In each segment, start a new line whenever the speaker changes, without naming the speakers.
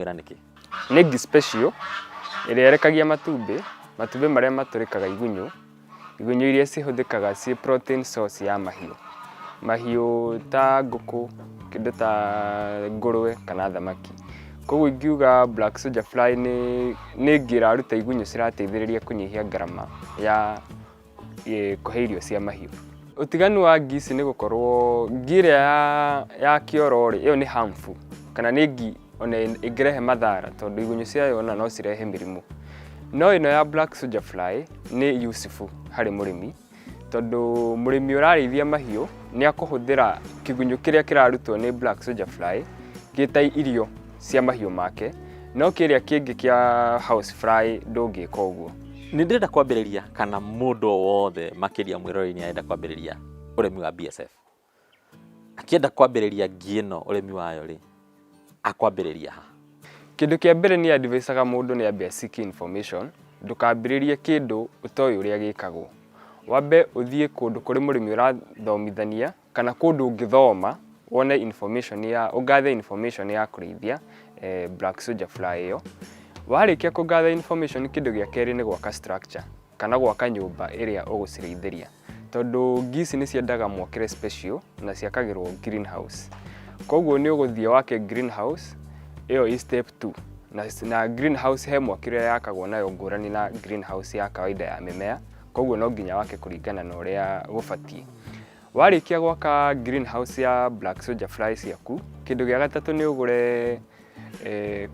Wĩra nĩkĩ?
Nĩ ngi special ĩrĩa ĩrekagia matumbĩ, matumbĩ marĩa matũrĩkaga igunyũ, igunyũ iria cihũthĩkaga ciĩ protein source ya mahiũ. Mahiũ ta ngũkũ, kĩndũ ta ngũrwe kana thamaki. Koguo ingiuga black soldier fly nĩ ngi ĩraruta igunyũ cirateithĩrĩria kũnyihia ngarama ya kũhe irio cia mahiũ. Ũtiganu wa ngi ici nĩ gũkorwo ngi ĩrĩa ya kĩoro rĩ, ĩyo nĩ harmful kana nĩ ngi ona ĩngĩrehe mathara tondũ igunyũ ciayo ona no cirehe mĩrimũ. No ĩno ya black soldier fly nĩ useful harĩ mũrĩmi tondũ mũrĩmi ũrarĩithia mahiũ nĩ akũhũthĩra kĩgunyũ kĩrĩa kĩrarutwo nĩ black soldier fly gĩ ta irio cia mahiũ make, no kĩrĩa kĩngĩ kĩa house fly ndũngĩka ũguo.
Nĩ ndĩrenda kwambĩrĩria kana mũndũ o wothe makĩria mwĩroreri arenda kwambĩrĩria ũrĩmi wa BSF. Akĩenda kwambĩrĩria ngi ĩno ũrĩmi wayo rĩ, akwambĩrĩria ha?
Kĩndũ kĩa mbere niĩ advisaga mũndũ nĩ ambe seek information, ndũkambĩrĩrie kĩndũ ũtoĩ ũrĩa gĩkagwo. Wambe ũthiĩ kũndũ kũrĩ mũrĩmi ũrathomithania kana kũndũ ũngĩthoma wone information ya ũgathe information ya kũrĩithia black soldier fly ĩyo. Warĩkia kũgather information, kĩndũ gĩa kerĩ nĩ gwaka structure kana gwaka nyũmba ĩrĩa ũgũcirĩithĩria, tondũ ngi ici nĩ ciendaga mwakĩre special na ciakagĩrwo greenhouse. Koguo nĩ ũgũthiĩ wake greenhouse ĩyo ĩ step 2 na greenhouse he mwakĩre yakagwo nayo ngũrani na greenhouse ya kawaida ya mĩmea, koguo no nginya wake kũringana na ũrĩa gũbatiĩ. Warĩkia gwaka greenhouse ya black soldier fly ciaku, kĩndũ gĩa gatatũ nĩ ũgũre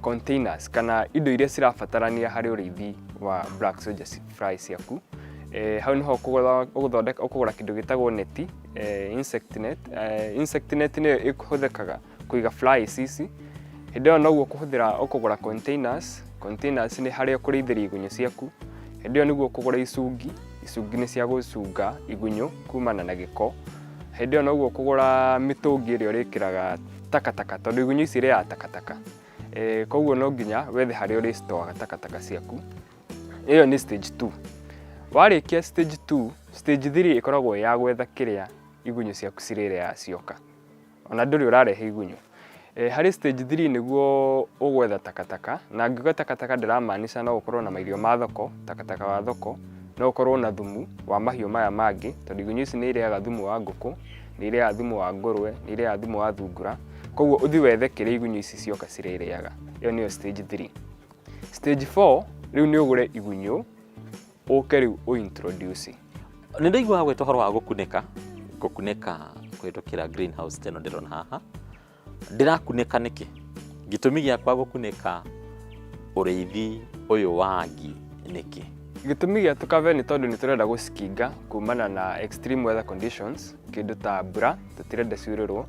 containers kana indo iria cirabatarania harĩ ũrĩithi wa black soldier fly ciaku. Hau nĩho ũgũthondeka, ũkũgũra kĩndũ gĩtagwo neti, insect net. Insect net nĩyo ĩhũthĩkaga kũiga flies ici. Hĩndĩ ĩyo noguo ũkũhũthĩra, ũkũgũra containers. Containers nĩ harĩa ũkũrĩithĩria igunyũ ciaku. Hĩndĩ ĩyo nĩguo ũkũgũra icungi. Icungi nĩ cia gũcunga igunyũ kumana na gĩko. Hĩndĩ ĩyo noguo ũkũgũra mĩtũngi ĩrĩa ũrĩkĩraga takataka tondũ igunyũ ici irĩaga takataka. Koguo no nginya wethe harĩa ũrĩstoaga takataka ciaku. Ĩyo nĩ stage 2. Warĩkia stage 2, stage 3 ĩkoragwo ya gwetha kĩrĩa igunyũ ciaku cirĩrĩaga cioka. Ona ndũrĩ ũrarehe igunyũ. Harĩ stage 3 nĩguo ũgwetha takataka, na ngiuga takataka ndĩramaanisha no ũkorwo na mairio ma thoko, takataka wa thoko, no ũkorwo na thumu wa mahiũ maya mangĩ tondũ igunyũ ici nĩ irĩaga thumu wa ngũkũ, nĩ irĩaga thumu wa ngũrwe, nĩ irĩaga thumu wa thungura. Koguo ũthiĩ wethe kĩrĩa igunyũ ici cioka cirĩrĩaga. Ĩyo nĩyo stage 3. Stage 4 rĩu nĩ ũgũre igunyũ ũke rĩu ũ introduce.
Nĩ ndaigua gwĩta ũhoro wa gũkunĩka, gũkunĩka kũhĩtũkĩra greenhouse ta ĩno ndĩrona haha. Ndĩrakunĩka nĩkĩ? Gĩtũmi gĩakwa gũkunĩka ũrĩithi ũyũ wa ngi nĩkĩ?
Gĩtũmi gĩa tũkave nĩ tondũ nĩ tũrenda gũcikinga kumana na extreme weather conditions, kĩndũ ta mbura tũtirenda ciurĩrwo,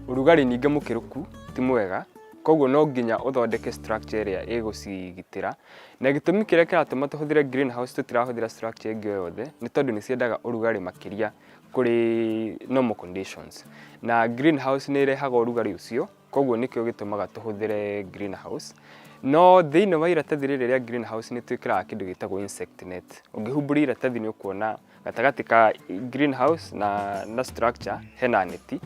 ũrugarĩ ningĩ mũkĩrũku ti mwega, koguo no nginya ũthondeke structure ĩrĩa ĩgũcigitĩra. Na gĩtũmi kĩrĩa kĩratũma tũhũthĩre greenhouse, tũtirahũthĩra structure ĩngĩ o yothe, nĩ tondũ nĩ ciendaga ũrugarĩ makĩria kũrĩ normal conditions. Na greenhouse nĩ ĩrehaga ũrugarĩ ũcio, koguo nĩkĩo gĩtũmaga tũhũthĩre greenhouse. No thĩinĩ wa iratathi rĩrĩ rĩa greenhouse nĩ twĩkĩraga kĩndũ gĩtagwo insect net. Ũngĩhumbũria iratathi nĩ ũkuona gatagatĩ ka greenhouse na structure hena neti,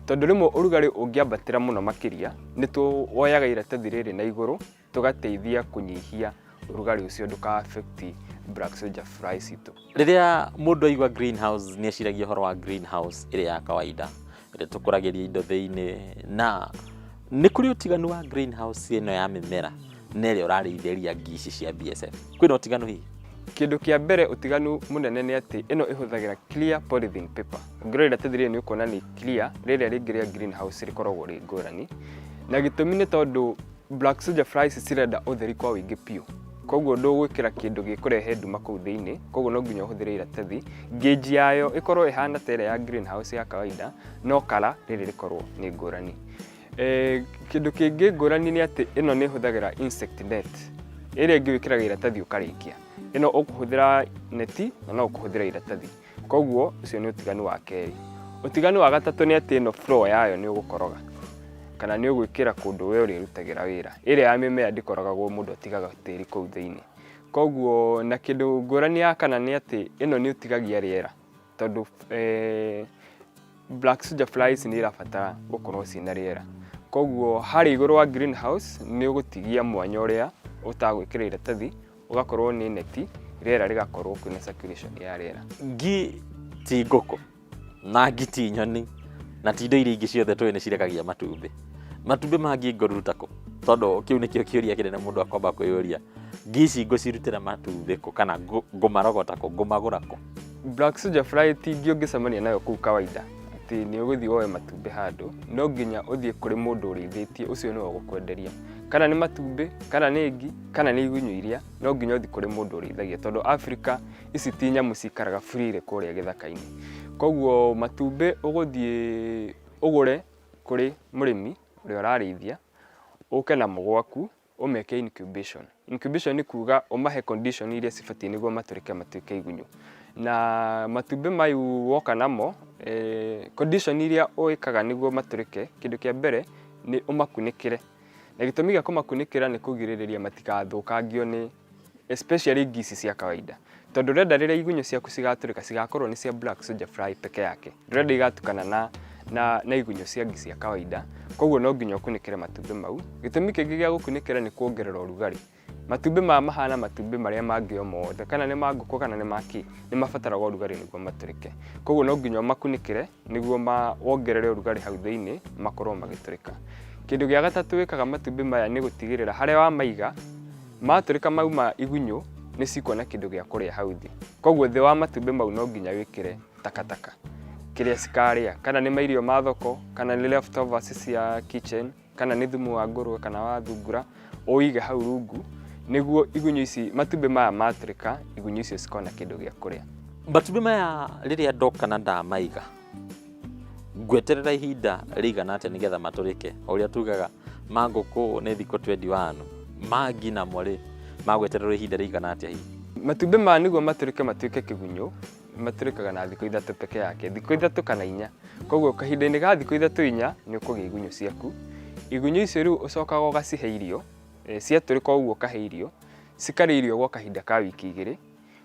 tondũ rĩmwe ũrugarĩ ũngĩambatĩra mũno makĩria nĩ tuoyaga iratathi rĩrĩ na igũrũ tũgateithia kũnyihia ũrugarĩ ũcio ndũka affect black soldier fly citũ.
Rĩrĩa mũndũ aigua greenhouse nĩ eciragia ũhoro wa greenhouse ĩrĩa ya kawaida ĩrĩa tũkũragĩria indo thĩinĩ, na nĩ kũrĩ ũtiganu wa greenhouse ĩno ya mĩmera na ĩrĩa ũrarĩithĩria ngi ici cia BSF? Kwĩna ũtiganu hihi?
Kĩndũ kĩa mbere, ũtiganu mũnene nĩ atĩ ĩno ĩhũthagĩra clear polythene paper. Ũngĩrora iratathi rĩrĩ nĩ ũkuona nĩ clear, rĩrĩa rĩngĩ rĩa greenhouse rĩkoragwo rĩ ngũrani. Na gĩtũmi nĩ tondũ black soldier flies cirenda ũtheri kwa ũingĩ biũ. Koguo ndũgwĩkĩra kĩndũ gĩkũrehe nduma kũu thĩinĩ, koguo no nginya ũhũthĩre iratathi. Gauge yayo ĩkorwo ĩhana ta ĩrĩa ya greenhouse ya kawaida, no colour rĩrĩ rĩkorwo nĩ ngũrani. Kĩndũ kĩngĩ ngũrani nĩ atĩ ĩno nĩ ĩhũthagĩra insect net. Ĩrĩa ĩngĩ wĩkĩraga iratathi ũkarĩkia. Ĩno ũkũhũthĩra neti na no ũkũhũthĩra iratathi. Koguo ũcio nĩ ũtiganu wa kerĩ. Ũtiganu wa gatatũ nĩ atĩ ĩno floor yayo nĩ ũgũkoroga kana nĩ ũgwĩkĩra kũndũ we ũrĩrutagĩra wĩra. Ĩrĩa ya mĩmea ndĩkorogagwo, mũndũ atigaga tĩri kũu thĩinĩ. Koguo na kĩndũ ngũrani ya kana nĩ atĩ ĩno nĩ ũtigagia rĩera tondũ black soldier flies nĩ irabatara gũkorwo ciĩna rĩera. Koguo harĩa igũrũ wa greenhouse nĩ ũgũtigia mwanya ũrĩa ũtagwĩkĩra iratathi, ũgakorwo nĩ neti, rĩera rĩgakorwo kwĩna circulation ya rĩera.
Ngi ti ngũkũ na ngi ti nyoni na ti indo iria ingĩ ciothe tũĩ nĩ cirekagia matumbĩ. Matumbĩ ma ngi ngũruta kũ? Tondũ kĩu nĩkĩo kĩũria kĩnene mũndũ akwamba kwĩyũria. Ngi ici ngũcirutĩra matumbĩ kũ kana ngũmarogota kũ, ngũmagũra kũ?
Black soldier fly ti ngi ũngĩcemania nayo kũu kawaida atĩ nĩ ũgũthiĩ woe matumbĩ handũ, no nginya ũthiĩ kũrĩ mũndũ ũrĩithĩtie, ũcio nĩwe ũgũkwenderia. Kana nĩ matumbĩ, kana nĩ ngi, kana nĩ igunyũ iria, no nginya ũthiĩ kũrĩ mũndũ ũrĩithagia, tondũ Africa ici ti nyamũ cikaraga freely kũrĩa gĩthaka-inĩ. Koguo matumbĩ ũgũthiĩ ũgũre kũrĩ mũrĩmi ũrĩa ũrarĩithia, ũke namo gwaku, ũmeke incubation. Incubation nĩ kuga ũmahe condition iria cibatiĩ nĩguo matũrĩke matuĩke igunyũ. Na matumbĩ mayu woka namo, condition iria wĩkaga nĩguo matũrĩke, kĩndũ kĩa mbere nĩ ũmakunĩkĩre. Na gĩtũmi gĩa kũmakunĩkĩra nĩ kũgirĩrĩria matikathũkangio nĩ especially ngi ici cia kawaida. Tondũ ndũrenda rĩrĩa igunyũ ciaku cigatũrĩka cigakorwo nĩ cia black soldier fly peke yake. Ndũrenda igatukana na igunyũ cia ngi cia kawaida. Koguo no nginya ũkunĩkĩre matumbĩ mau. Gĩtũmi kĩngĩ gĩa gũkunĩkĩra nĩ kuongerera ũrugarĩ. Matumbĩ maya mahana matumbĩ marĩa mangĩ o mothe, kana nĩ ma ngũkũ kana nĩ ma kĩ, nĩ mabataraga ũrugarĩ nĩguo matũrĩke. Koguo no nginya ũmakunĩkĩre nĩguo wongerere ũrugarĩ hau thĩinĩ makorwo magĩtũrĩka. Kĩndũ gĩa gatatũ wĩkaga matumbĩ maya nĩ gũtigĩrĩra harĩa wamaiga matũrĩka mauma igunyũ nĩ cikuona kĩndũ gĩa kũrĩa hau thĩ. Koguo thĩ wa matumbĩ mau no nginya wĩkĩre takataka kĩrĩa cikarĩa, kana nĩ mairio ma thoko, kana nĩ leftovers cia kitchen, kana nĩ thumu wa ngũrũwe kana wa thungura, ũige hau rungu nĩguo igunyũ ici, matumbĩ maya matũrĩka, igunyũ icio cikona kĩndũ gĩa kũrĩa.
Matumbĩ maya rĩrĩa ndoka na ndamaiga, ngweterera ihinda rĩigana atĩa nĩgetha matũrĩke? O ũrĩa tugaga ma ngũkũ nĩ thikũ 21, ma ngi namo rĩ, magwetererwo ihinda rĩigana atĩa hihi?
Matumbĩ maya nĩguo matũrĩke matuĩke kĩgunyũ, matũrĩkaga na thikũ 3 peke yake, thikũ 3 kana 4. Koguo kahinda-inĩ ga thikũ 3 4 nĩ ũkũgĩa igunyũ ciaku. Igunyũ icio rĩu ũcokaga ũgacihe irio, ciatũrĩka ũguo ũkahe irio, cikarĩa irio gwa kahinda ka wiki 2.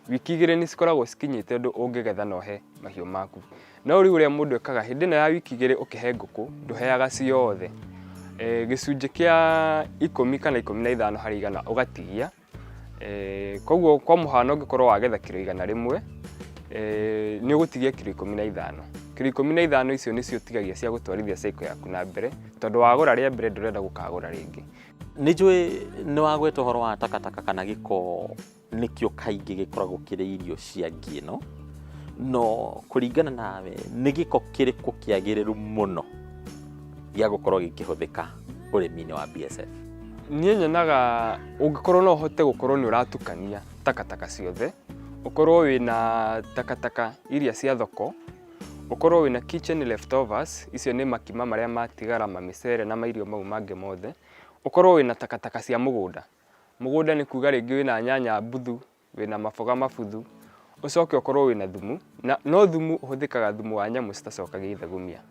Wiki 2 nĩ cikoragwo cikinyĩte ũndũ ũngĩgetha na ũhe mahiũ maku. No rĩu ũrĩa mũndũ ekaga hĩndĩ ĩno ya wiki 2 ũkĩhe ngũkũ, ndũheaga ciothe. Gĩcunjĩ kĩa 10 kana 15 harĩ igana ũgatigia. Koguo kwa mũhano ũngĩkorwo wagetha kiro 100, nĩ ũgũtigia kiro 15. Kiro 15 icio nĩcio ũtigagia cia gũtwarithia cycle yaku na mbere, tondũ wagũra rĩa mbere ndũrenda gũkagũra rĩngĩ.
Nĩ njũĩ nĩ wagweta ũhoro wa takataka kana gĩko nĩkĩo kaingĩ gĩkoragwo kĩrĩ irio cia ngi ĩno, no kũringana nawe nĩ gĩko kĩrĩkũ kĩagĩrĩru mũno gĩa gũkorwo gĩkĩhũthĩka ũrĩmi-inĩ wa BSF?
Niĩ nyonaga ũngĩkorwo no ũhote gũkorwo nĩ ũratukania takataka ciothe, ũkorwo wĩna takataka iria cia thoko, ũkorwo wĩna kitchen leftovers, icio nĩ makima marĩa matigara, mamĩcere na mairio mau mangĩ mothe, ũkorwo wĩna takataka cia mũgũnda. Mũgũnda nĩ kuga rĩngĩ wĩna nyanya mbuthu, wĩna maboga mabuthu, ũcoke ũkorwo wĩna thumu, na no thumu ũhũthĩkaga thumu wa nyamũ citacokagia ithagumia.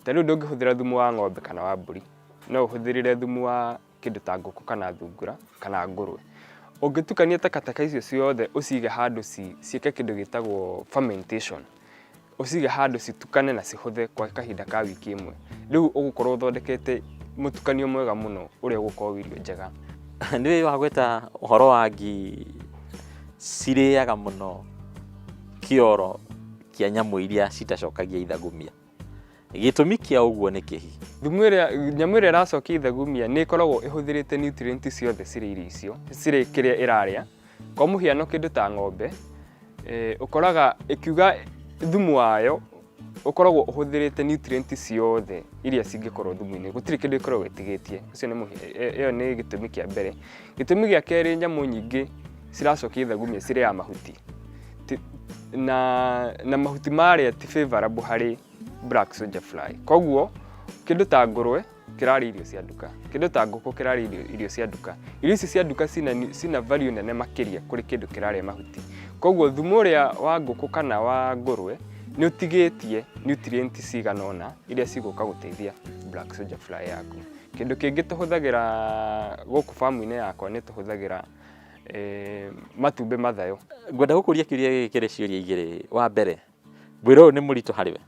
Ta rĩu ndũngĩhũthĩra thumu wa ng'ombe kana wa mbũri, no ũhũthĩrire thumu wa kĩndũ ta ngũkũ kana thungura kana ngũrwe. Ũngĩtukania takataka icio ciothe ũcige handũ ciĩke kĩndũ gĩtagwo fermentation, ũcige handũ citukane na cihũthe kwa kahinda ka wiki 1, rĩu ũgũkorwo ũthondekete mũtukanio mwega mũno ũrĩa ũgũkorwo irio njega.
Nĩ wagweta ũhoro wa ngi cirĩaga mũno kĩoro kĩa nyamũ iria citacokagia ithagumia. Gĩtũmi kĩa ũguo nĩ kĩhi?
Thumu ĩrĩa, nyamũ ĩrĩa ĩracokia ithagumia nĩ ĩkoragwo ĩhũthĩrĩte nutrient ciothe cirĩ irio icio, cirĩ kĩrĩa ĩrarĩa. Kwa mũhiano kĩndũ ta ng'ombe, ũkoraga ĩkiuga thumu wayo ũkoragwo ũhũthĩrĩte nutrient ciothe iria cingĩkorwo thumu-inĩ, gũtirĩ kĩndũ ĩkoragwo ĩtigĩtie. Ũcio nĩ ĩyo nĩ gĩtũmi kĩa mbere. Gĩtũmi gĩa kerĩ, nyamũ nyingĩ ciracokia ithagumia cirĩaga mahuti. Na mahuti marĩa ti favorable harĩ black soldier fly. Koguo kĩndũ ta ngũrwe kĩrarĩa irio cia nduka, kĩndũ ta ngũkũ kĩrarĩa irio cia nduka. Irio ici cia nduka cina value nene makĩria kũrĩ kĩndũ kĩrarĩa mahuti. Koguo thumu ũrĩa wa ngũkũ kana wa ngũrwe nĩ ũtigĩtie nutrient cigana ũna iria cigũka gũteithia black soldier fly yaku. Kĩndũ kĩngĩ tũhũthagĩra gũkũ farm-inĩ yakwa nĩ tũhũthagĩra matumbĩ mathayo.
Ngwenda gũkũria kĩũria gĩkĩ kĩrĩ ciũria igĩrĩ. Wa mbere, wĩra ũyũ nĩ mũritũ harĩ we,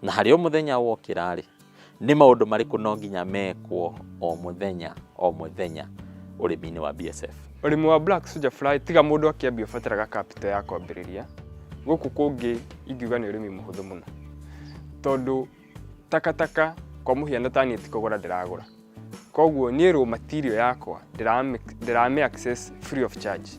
na harĩ o mũthenya wokĩra rĩ, Nĩ maũndũ marĩkũ no nginya mekwo o mũthenya o mũthenya ũrĩmi-inĩ wa BSF?
Ũrĩmi wa black soldier fly tiga mũndũ akĩambia ũbataraga capital ya kwambĩrĩria. Gũkũ kũngĩ ingiuga nĩ ũrĩmi mũhũthũ mũno, tondũ takataka kwa mũhiano ta niĩ ti kũgũra ndĩragũra, koguo niĩ raw material yakwa ndĩramĩ access free of charge.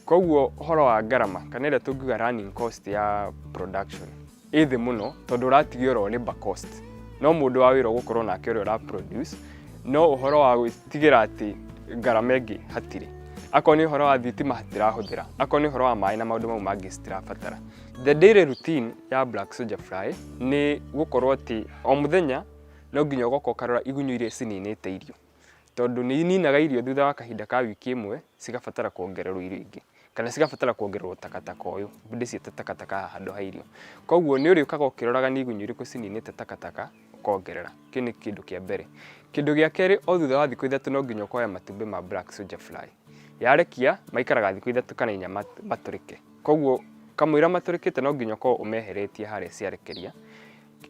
Koguo ũhoro wa ngarama kana ĩrĩa tũngiuga running cost ya production ĩ thĩ mũno, tondũ ũratigia oro labour cost, no mũndũ wa wĩra ũgũkorwo nake ũrĩa ũra produce, no ũhoro wa gwĩtigĩra atĩ ngarama ĩngĩ hatirĩ. Akorwo nĩ ũhoro wa thitima hatirahũthĩra, akorwo nĩ ũhoro wa maĩ na maũndũ mau mangĩ citirabatara. The daily routine ya black soldier fly nĩ gũkorwo atĩ o mũthenya no nginya ũgoka ũkarora igunyũ iria cininĩte irio, tondũ nĩ ininaga irio thutha wa kahinda ka wiki ĩmwe, cigabatara kuongererwo irio ingĩ kana cigabatara kuongererwo takataka ũyũ, ndĩciĩte takataka haha handũ ha irio. Koguo nĩ ũrĩũkaga ũkĩroraga nĩ igunyũ irĩkũ cininĩte takataka ũkongerera. Kĩu nĩ kĩndũ kĩa mbere. Kĩndũ gĩa kerĩ, o thutha wa thikũ 3 no nginya ũkoya matumbĩ ma black soldier fly. Yarekia maikaraga thikũ 3 kana 4 matũrĩke. Koguo kamũira matũrĩkĩte no nginya ũkorwo ũmeheretie harĩa ciarekeria.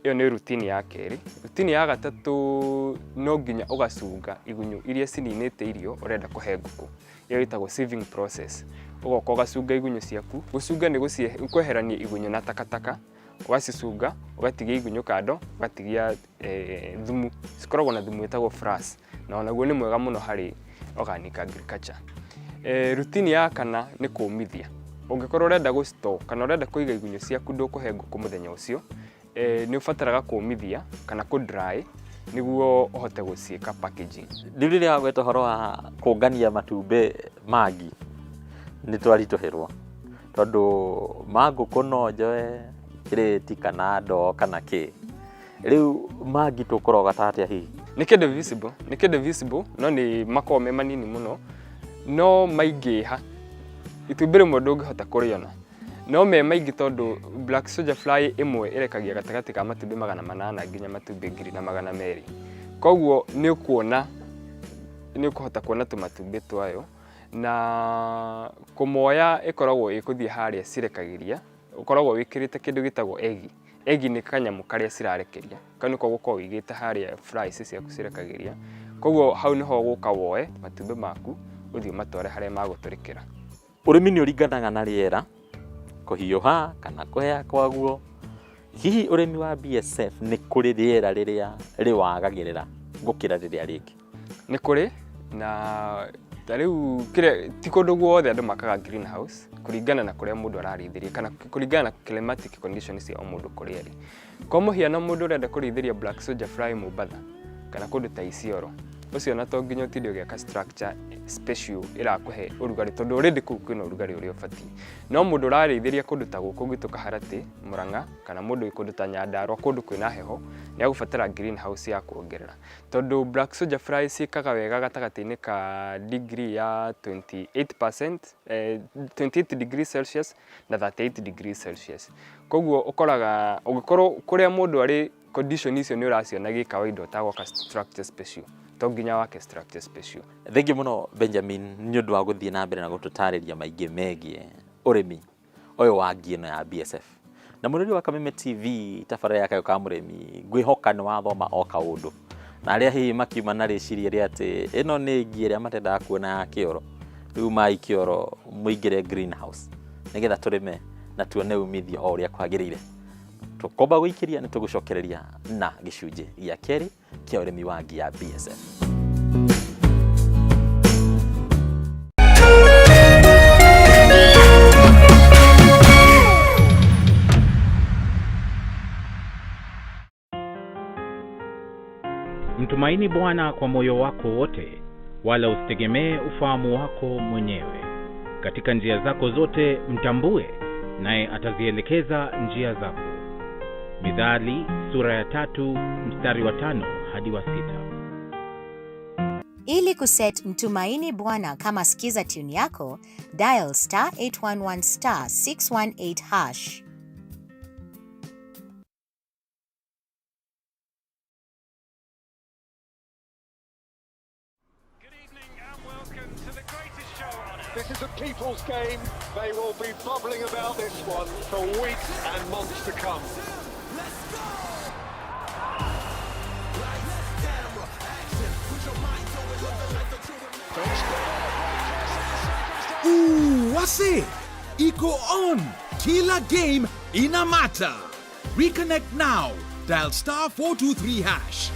Ĩyo nĩ routine ya kerĩ. Routine ya gatatũ, no nginya ũgacunga igunyũ iria cininĩte irio ũrenda kũhe ngũkũ. Ĩyo ĩtagwo sieving process. Ũgoka ũgacunga igunyũ ciaku. Gũcunga nĩ kweherania igunyũ na takataka, ũgacicunga, ũgatigia igunyũ kando, ũgatigia thumu. Cikoragwo na thumu wĩtagwo frass, na onaguo nĩ mwega mũno harĩ organic agriculture. Routine ya kana nĩ kũmithia. Ũngĩkorwo ũrenda gũ store kana ũrenda kũiga igunyũ ciaku ndũkũhe ngũkũ mũthenya ũcio, nĩ ũbataraga kũmithia kana kũ dry nĩguo ũhote gũciĩka packaging.
Rĩu rĩrĩa wagweta ũhoro wa kũngania matumbĩ mangi, nĩ twaritũhĩrwo, tondũ ma ngũkũ no njoe kirĩti kana ndoo kana kĩ. Rĩu mangi tũkũrogota atĩa hihi?
Nĩ kĩndũ visible, nĩ kĩndũ visible, no nĩ makoragwo me manini mũno, no maingĩha itumbĩ rĩmwe ndũngĩhota kũrĩona, no me maingĩ tondũ black soldier fly ĩmwe ĩrekagia gatagatĩ ka matumbĩ 800 nginya matumbĩ 1200. Koguo nĩ ũkuona, nĩ ũkũhota kuona tũmatumbĩ twayo, na kũmoya ĩkoragwo ĩkũthiĩ harĩa cirekagĩria, ũkoragwo wĩkĩrĩte kĩndũ gĩtagwo egg. Egg nĩ kanyamũ karĩa cirarekeria, kau nĩko ũgũkorwo ũigĩte harĩa flies ciaku cirekagĩria. Koguo hau nĩho ũgũka woe matumbĩ maku ũthiĩ ũmatware harĩa magũtũrĩkĩra.
Ũrĩmi nĩ ũringanaga na rĩera, kũhiũha kana kũheha kwaguo. Hihi ũrĩmi wa BSF nĩ kũrĩ rĩera rĩrĩa rĩwagagĩrĩra gũkĩra rĩrĩa rĩngĩ?
Nĩ kũrĩ, na ta rĩu kĩrĩa ti kũndũ guothe andũ makaga greenhouse, kũringana na kũrĩa mũndũ ararĩithĩria kana kũringana na climatic conditions cia o mũndũ kũrĩa arĩ. Kwa mũhiano mũndũ ũrenda kũrĩithĩria black soldier fly Mombatha kana kũndũ ta Isiolo, ũcio ona to nginya ũtinde ũgĩaka structure special ĩrakũhe ũrugarĩ, tondũ already kũu kwĩna ũrugarĩ ũrĩa ũbatiĩ. No mũndũ ũrarĩithĩria kũndũ ta gũkũ gwitũ Kaharatĩ, Murang'a, kana mũndũ wĩ kũndũ ta Nyandarua, kũndũ kwĩna heho, nĩ agũbatara greenhouse ya kuongerera, tondũ black soldier fly ciĩkaga wega gatagatĩ-inĩ ka degree ya 28%, 28 degrees Celsius na 38 degrees Celsius. Koguo ũkoraga ũngĩkorwo kũrĩa mũndũ arĩ condition icio nĩ ũraciona gĩkawaida ũtagwaka structure special, to nginya wake structure special.
Thengiũ mũno Benjamin nĩ ũndũ wa gũthiĩ na mbere na gũtũtarĩria maingĩ megiĩ ũrĩmi ũyũ wa ngi ĩno ya BSF. Na mũrori wa Kameme TV, tabarĩra ya Kayũ ka Mũrĩmi, ngwĩhoka nĩ wathoma o kaũndũ, na arĩa hihi makiuma na rĩciria rĩa atĩ ĩno nĩ ngi ĩrĩa matendaga kuona ya kĩoro, rĩu mai kĩoro mũingĩre greenhouse nĩgetha tũrĩme na tuone umithio o ũrĩa kwagĩrĩire. Tũkomba gũikĩria nĩ tũgũcokereria na gĩcunjĩ gĩa kerĩ kĩa ũrĩmi wa ngi ya BSF.
Mtumaini Bwana kwa moyo wako wote, wala usitegemee ufahamu wako mwenyewe. Katika njia zako zote mtambue, naye atazielekeza njia zako. Mithali sura ya 3 mstari wa 5 hadi wa 6.
Ili kuset Mtumaini Bwana kama skiza tune yako, dial star 811 star 618 hash.
This is a people's game. They will be bubbling about this one for weeks and months to come.
Let's go! Wase, iko on. Kila game ina matter. Reconnect now. Dial star 423 hash.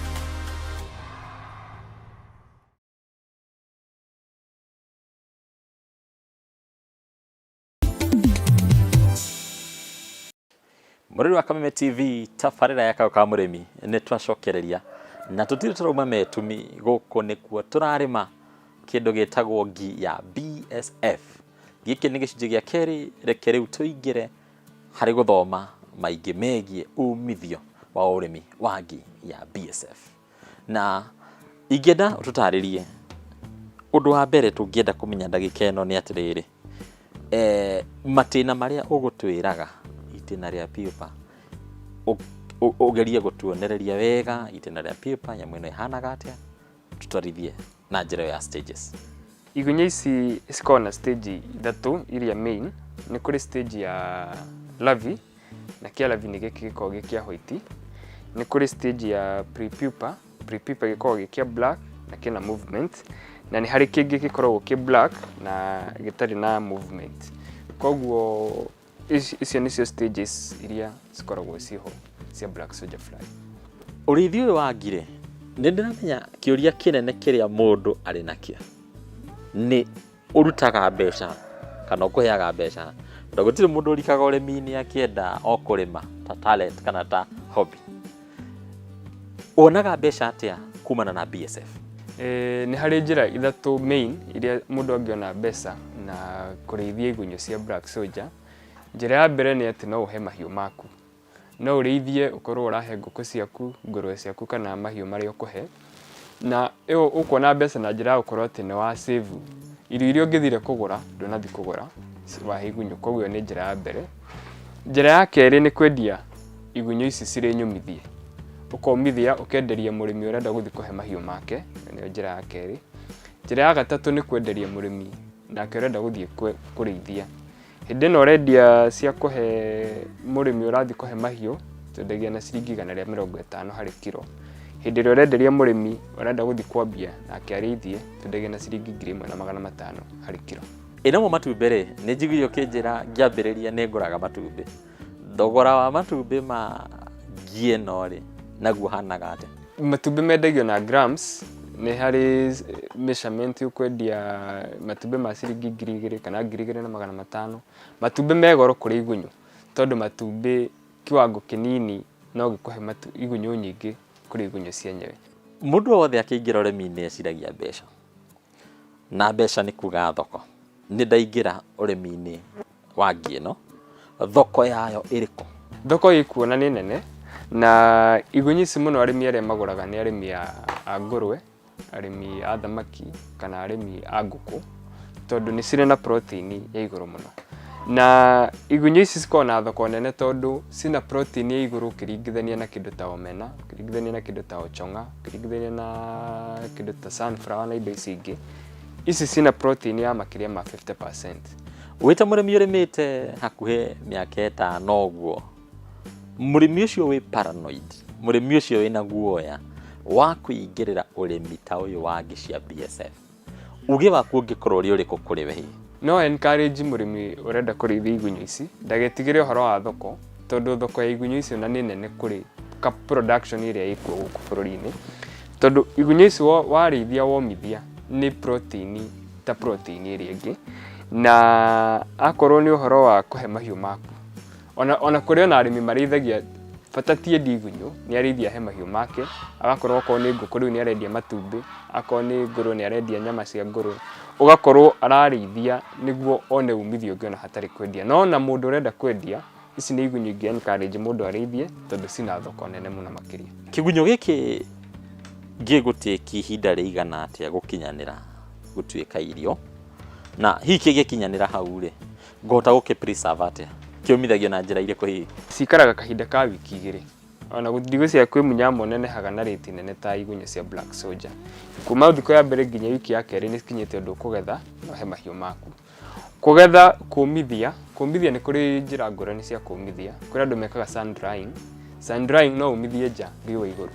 Mũrori wa Kameme TV, tabarĩra ya Kayũ ka Mũrĩmi nĩ twacokereria na tũtirĩ tũrauma metumi. Gũkũ nĩkuo tũrarĩma kĩndũ gĩtagwo ngi ya BSF. Gĩkĩ nĩ gĩcunjĩ gĩa kerĩ. Reke rĩu tũingĩre harĩ gũthoma maingĩ megiĩ umithio wa ũrĩmi wa ngi ya BSF, na ingĩenda ũtũtarĩrie ũndũ wa mbere tũngĩenda kũmenya ndagĩka ĩno nĩ atĩrĩrĩ, matĩna marĩa ũgũtwĩraga itĩna rĩa pupa, ũgerie gũtuonereria wega itĩna rĩa pupa, nyamũ ĩno ĩhanaga atĩa, tũtwarithie na njĩra ĩyo ya stages.
Igunyũ ici cikoragwo na stage ithatũ iria main. Nĩ kũrĩ stage ya larvae, na kĩa larvae nĩ gĩkĩ gĩkoragwo gĩ kĩa white. Nĩ kũrĩ stage ya prepupa. Prepupa gĩkoragwo gĩ kĩa black na kĩna movement, na nĩ harĩ kĩngĩ gĩkoragwo kĩ black na gĩtarĩ na movement. Koguo icio nĩcio stages iria cikoragwo ciho cia black soldier fly.
Ũrĩithi ũyũ wa ngirĩ, nĩ ndĩramenya kĩũria kĩnene kĩrĩa mũndũ arĩ nakĩo nĩ ũrutaga mbeca kana ũkũheaga mbeca, tondũ gũtirĩ mũndũ ũrikaga ũrĩmi-inĩ akĩenda o kũrĩma ta talent kana ta hobby. Wonaga mbeca atĩa kumana na BSF?
Nĩ harĩ njĩra ithatũ main iria mũndũ angĩona mbeca na kũrĩithia igunyũ cia black soldier. Njĩra ya mbere nĩ atĩ no ũhe mahiũ maku. No ũrĩithie ũkorwo ũrahe ngũkũ ciaku, ngũrwe ciaku kana mahiũ marĩa ũkũhe. Na ĩyo ũkuona mbeca na njĩra ya gũkorwo atĩ nĩ wa save irio iria ũngĩthire kũgũra, ndũnathiĩ kũgũra, wahe igunyũ. Koguo ĩyo nĩ njĩra ya mbere. Njĩra ya kerĩ nĩ kwendia igunyũ ici cirĩ nyũmithie. Ũkomithia ũkenderia mũrĩmi ũrenda gũthiĩ kũhe mahiũ make, ĩyo nĩyo njĩra ya kerĩ. Njĩra ya gatatũ nĩ kwenderia mũrĩmi nake ũrenda gũthiĩ kũrĩithia. Hĩndĩ ĩno ũrendia cia kũhe mũrĩmi ũrathiĩ kũhe mahiũ, twendagia na ciringi 150 harĩ kiro. Hĩndĩ ĩrĩa ũrenderia mũrĩmi ũrenda gũthiĩ kwambia nake arĩithie, twendagia na ciringi 1500 harĩ kiro.
Ĩnamo matumbĩ rĩ, nĩ njiguire ũkĩnjĩra ngĩambĩrĩria nĩ ngũraga matumbĩ. Thogora wa matumbĩ ma ngi ĩno rĩ, naguo ũhanaga atĩa?
Matumbĩ mendagio na grams. Nĩ harĩ measurement, ũkwendia matumbĩ ma ciringi 2000 kana 2500. Matumbĩ me goro kũrĩ igunyũ, tondũ matumbĩ kiwango kĩnini no gĩkũhe igunyũ nyingĩ kũrĩ igunyũ cienyewe.
Mũndũ wothe akĩingĩra ũrĩmi-inĩ eciragia mbeca, na mbeca nĩ kuga thoko. Nĩ ndaingĩra ũrĩmi-inĩ wa ngi ĩno, thoko yayo ĩrĩkũ?
Thoko ĩkuo na nĩ nene, na igunyũ ici mũno arĩmi arĩa magũraga nĩ arĩmi a ngũrwe, arĩmi a thamaki kana arĩmi a ngũkũ, tondũ nĩ cirĩ na protein ya igũrũ mũno. Na igunyũ ici cikoragwo na thoko nene tondũ cina protein ya igũrũ ũkĩringithania na kĩndũ ta omena, ũkĩringithania na kĩndũ ta ochong'a, ũkĩringithania na kĩndũ ta sunflower na indo ici ingĩ. Ici cina protein ya makĩria ma 50%.
Wĩ ta mũrĩmi ũrĩmĩte hakuhĩ mĩaka 5 ũguo, mũrĩmi ũcio wĩ paranoid, mũrĩmi ũcio wĩna guoya wa kũingĩrĩra ũrĩmi ta ũyũ wa ngi cia BSF, uge waku ũngĩkorwo ũrĩ ũrĩkũ kũrĩ we hihi?
No encourage mũrĩmi ũrenda kũrĩithia igunyũ ici ndagetigĩre ũhoro wa thoko, tondũ thoko ya igunyũ ici ona nĩ nene kũrĩ ka production ĩrĩa ĩkuo gũkũ bũrũri-inĩ, tondũ igunyũ ici warĩithia womithia nĩ protein ta protein ĩrĩa ĩngĩ. Na akorwo nĩ ũhoro wa kũhe mahiũ maku, ona kũrĩ ona arĩmi marĩithagia bata ti endi igunyũ, nĩ arĩithia he mahiũ make, agakorwo okorwo nĩ ngũkũ rĩu nĩ arendia matumbĩ, akorwo nĩ ngũrwe nĩ arendia nyama cia ngũrwe, ũgakorwo ararĩithia nĩguo one umithio ũngĩ ona hatarĩ kwendia. No ona mũndũ ũrenda kwendia, ici nĩ igunyũ ingĩ encourage mũndũ arĩithie tondũ cina thoko nene mũno makĩria.
Kĩgunyũ gĩkĩ gĩgũtĩki ihinda rĩigana atĩa gũkinyanĩra gũtuĩka irio, na hihi kĩngĩkinyanĩra hau rĩ, ngũhota gũkĩ preserve atĩa? Kĩũmithagio na njĩra irĩkũ hihi?
Cikaraga kahinda ka wiki 2. Ona ndigwĩciria kwĩ mũnyama ũnenehaga na rĩti nene ta igunyũ cia black soldier. Kuma thikũ ya mbere nginya wiki ya kerĩ nĩ cikinyĩte ũndũ ũkũgetha na ũhe mahiũ maku. Kũgetha, kũmithia, kũmithia nĩ kũrĩ njĩra ngũrani cia kũmithia. Kũrĩ andũ mekaga sun drying. Sun drying no ũmithie nja riũa igũrũ.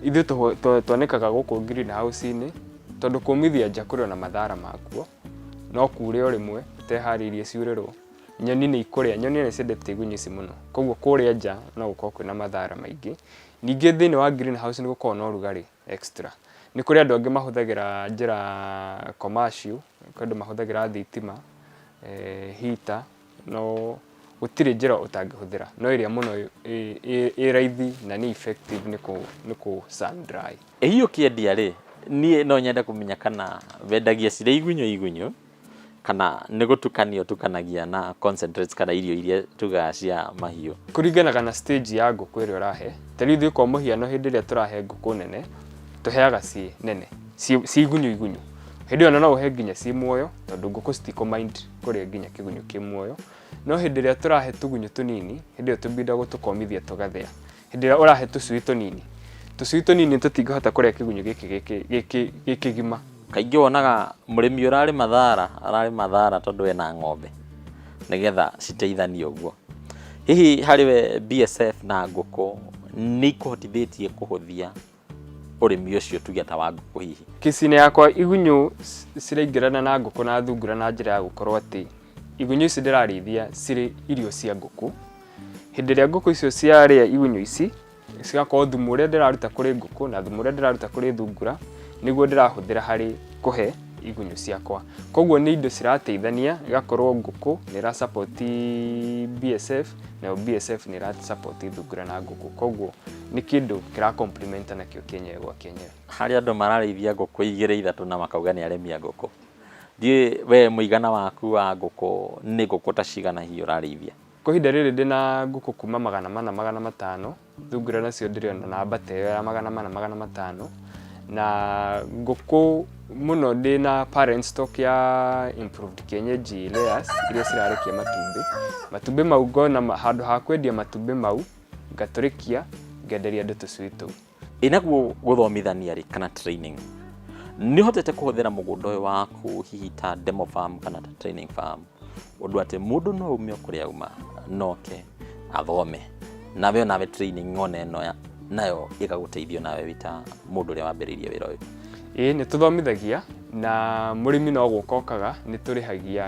Ithuĩ twanĩkaga gũkũ greenhouse-inĩ, tondũ kũmithia nja kũrĩ ona mathara makuo. No kure o rĩmwe ũteharĩirie ciurĩrwo, nyoni nĩ ikũrĩa. Nyoni nĩ ciendete igunyũ ici mũno, koguo kũrĩa nja no gũkorwo kwĩna mathara maingĩ. Ningĩ thĩinĩ wa greenhouse nĩ gũkoragwo na ũrugarĩ extra. Nĩ kũrĩ andũ angĩ mahũthagĩra njĩra commercial, kwĩ andũ mahũthagĩra thitima, heater, no gũtirĩ njĩra ũtangĩhũthĩra, no ĩrĩa mũno ĩ raithi na nĩ effective nĩ kũ sun dry.
Ĩ hihi ũkĩendia rĩ, niĩ no nyende kũmenya kana wendagia cirĩ igunyũ igunyũ kana nĩ gũtukania ũtukanagia na concentrates kana irio iria tugaga cia mahiũ?
Kũringanaga na stage ya ngũkũ ĩrĩa ũrahe. Ta rĩu ithuĩ kwa mũhiano hĩndĩ ĩrĩa tũrahe ngũkũ nene, tũheaga ciĩ nene, ciĩ igunyũ igunyũ. Hĩndĩ ĩyo no ũhe nginya ciĩ muoyo, tondũ ngũkũ citikũ mind kũrĩa nginya kĩgunyũ kĩ muoyo. No hĩndĩ ĩrĩa tũrahe tũgunyũ tũnini, hĩndĩ ĩyo tũbinda gũtũkomithia tũgathĩa. Hĩndĩ ĩrĩa ũrahe tũcui tũnini, tũcui tũnini tũtingĩhota kũrĩa kĩgunyũ gĩkĩ gĩ kĩgima.
Kaingĩ wonaga mũrĩmi ũrarĩma thara, ararĩma thara tondũ ena ng'ombe nĩgetha citeithanie ũguo. Hihi harĩ we BSF na ngũkũ nĩ ikũhotithĩtie kũhũthia ũrĩmi ũcio tuge ta wa ngũkũ hihi?
Kĩci-inĩ yakwa igunyũ ciraingĩrana na ngũkũ na thungura na njĩra ya gũkorwo atĩ igunyũ ici ndĩrarĩithia cirĩ irio cia ngũkũ. Hĩndĩ ĩrĩa ngũkũ icio ciarĩa igunyũ ici, cigakorwo thumu ũrĩa ndĩraruta kũrĩ ngũkũ na thumu ũrĩa ndĩraruta kũrĩ thungura nĩguo ndĩrahũthĩra harĩ kũhe igunyũ ciakwa. Koguo nĩ indo cirateithania, igakorwo ngũkũ nĩ ĩra support BSF nayo BSF nĩ ĩra support thungura na ngũkũ. Koguo nĩ kĩndũ kĩra complement nakĩo kĩenyewe gwa kĩenyewe.
Harĩ andũ mararĩithia ngũkũ igĩrĩ ithatũ na makauga nĩ arĩmi a ngũkũ. Ndiũĩ we mũigana waku wa ngũkũ nĩ ngũkũ ta cigana hihi ũrarĩithia?
Kwa ihinda rĩrĩ ndĩna ngũkũ kuma 400 500, thungura nacio ndĩrĩ ona namba ta ĩyo ya 400 500, na ngũkũ mũno ndĩna parent stock ya improved kienyeji layers iria cirarekia matumbĩ. Matumbĩ mau ngona handũ ha kwendia matumbĩ mau, ngatũrĩkia ngenderia andũ tũcui tũu.
Ĩ naguo gũthomithania rĩ kana training, nĩ ũhotete kũhũthĩra mũgũnda ũyũ waku hihi ta demo farm kana ta training farm, ũndũ atĩ mũndũ no aume o kũrĩa auma noke athome nawe onawe training ona ĩno nayo ĩgagũteithia nawe wĩ ta mũndũ ũrĩa wambĩrĩirie wĩra ũyũ?
Ĩĩ nĩ tũthomithagia na mũrĩmi no gũka okaga, nĩ tũrĩhagia